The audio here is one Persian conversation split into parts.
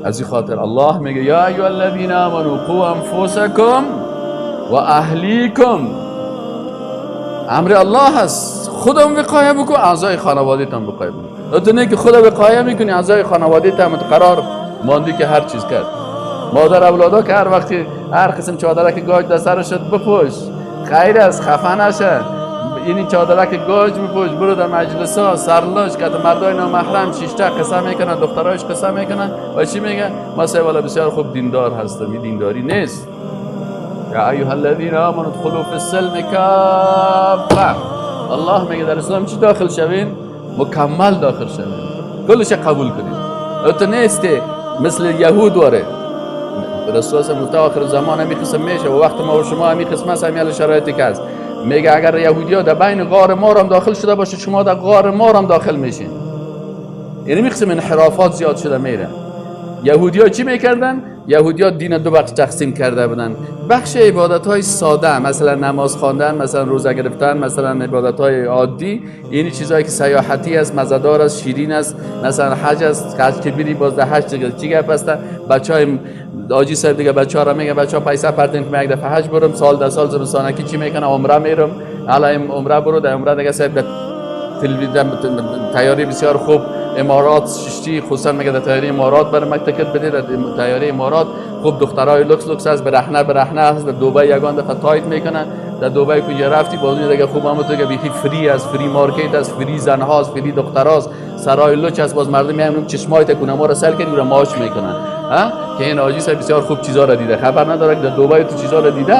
از این خاطر الله میگه یا ایها الذین آمنوا قوا انفسکم و اهلیکم. امر الله هست، خودم وقایه بکن، اعضای خانواده تان وقایه بکن. تو نه که خود وقایه میکنی، اعضای خانواده تان قرار ماندی که هر چیز کرد. مادر اولادا که هر وقتی هر قسم چادرک گاج در سرش شد بپوش، خیر است، خفه نشه. این چادرک گاج بپوش، برو در مجلس ها سرلوچ که مردای نامحرم شیشته قصه میکنن، دخترایش قصه میکنن و چی میگن؟ ما سه والا بسیار خوب دیندار هستم. این دینداری نیست. یا ایها الذین آمنوا ادخلوا فی السلم کافه. الله میگه در اسلام چی داخل شوین؟ مکمل داخل شوین، کلش قبول کنید. تو نیست که مثل یهود واره. رسول الله گفته آخر زمان همی قسم میشه و وقت ما و شما همی قسم است، همی شرایطی که هست. میگه اگر یهودی ها در بین غار ما هم داخل شده باشه، شما در غار ما هم داخل میشین. یعنی می قسم انحرافات زیاد شده میره. یهودی ها چی میکردن؟ یهودی ها دین دو بخش تقسیم کرده بودن. بخش عبادت های ساده، مثلا نماز خواندن، مثلا روزه گرفتن، مثلا عبادت های عادی، این چیزهایی که سیاحتی است، مزدار است، شیرین است، مثلا حج است، حج که میری باز در حج دیگه چی گپ است؟ بچهای حاجی صاحب دیگه بچه‌ها را میگه بچه‌ها پیسه پرتین که من یک دفعه حج برم، سال در سال زمستانکی چی میکنه؟ عمره میرم. حالا عمره برو، در عمره دیگه صاحب در تلویزیون تیاری بسیار خوب امارات ششتی، خصوصا میگه در تیاری امارات برای من ticket بده. در تیاری امارات خوب دخترای لوکس لوکس هست، برهنه برهنه هست. در دبی یگان دفعه tight میکنن. در دبی کجا رفتی باز دیگه خوب هم تو بیخی free است، free market است، free زن هاست، free دختراست، سرای لوچ است. باز مردم میان چشمای تکونه ما رو سل کنی رو ماچ میکنن ها که این حاجی صاحب بسیار خوب چیزا رو دیده. خبر نداره که در دبی تو چیزا رو دیده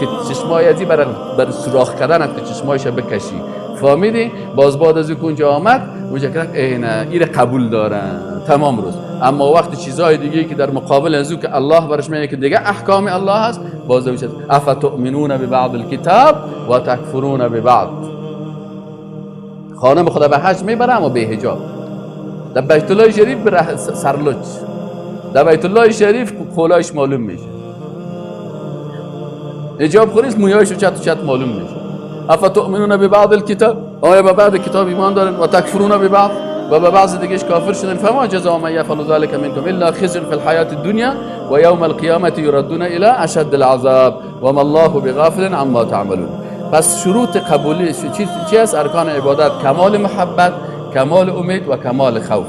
که چشمای ازی برای سوراخ کردن که چشمایش بکشی. فهمیدی؟ باز بعد از اونجا آمد اونجا که ای نه ایره قبول دارن تمام روز. اما وقت چیزهای دیگه که در مقابل از او که الله برش میگه که دیگه احکام الله هست، باز میشه افتؤمنون ببعض الکتاب و تکفرون ببعض. خانم خدا به حج میبره اما به حجاب. در بیت الله شریف بره سرلوچ، در بیت الله شریف قولایش معلوم میشه. حجاب خوریست مویایش چت و چت معلوم میشه. افتؤمنون ببعض الکتاب، آیا به بعض کتاب ایمان دارن؟ و تکفرون ببعض، و به بعض دیگهش کافر شدن. فما جزاء من يفعل ذلك منكم الا خزي في الحياة الدنيا ويوم القيامة يردون الى اشد العذاب وما الله بغافل عما تعملون. پس شروط قبولی چی است؟ ارکان عبادت کمال محبت، کمال امید و کمال خوف.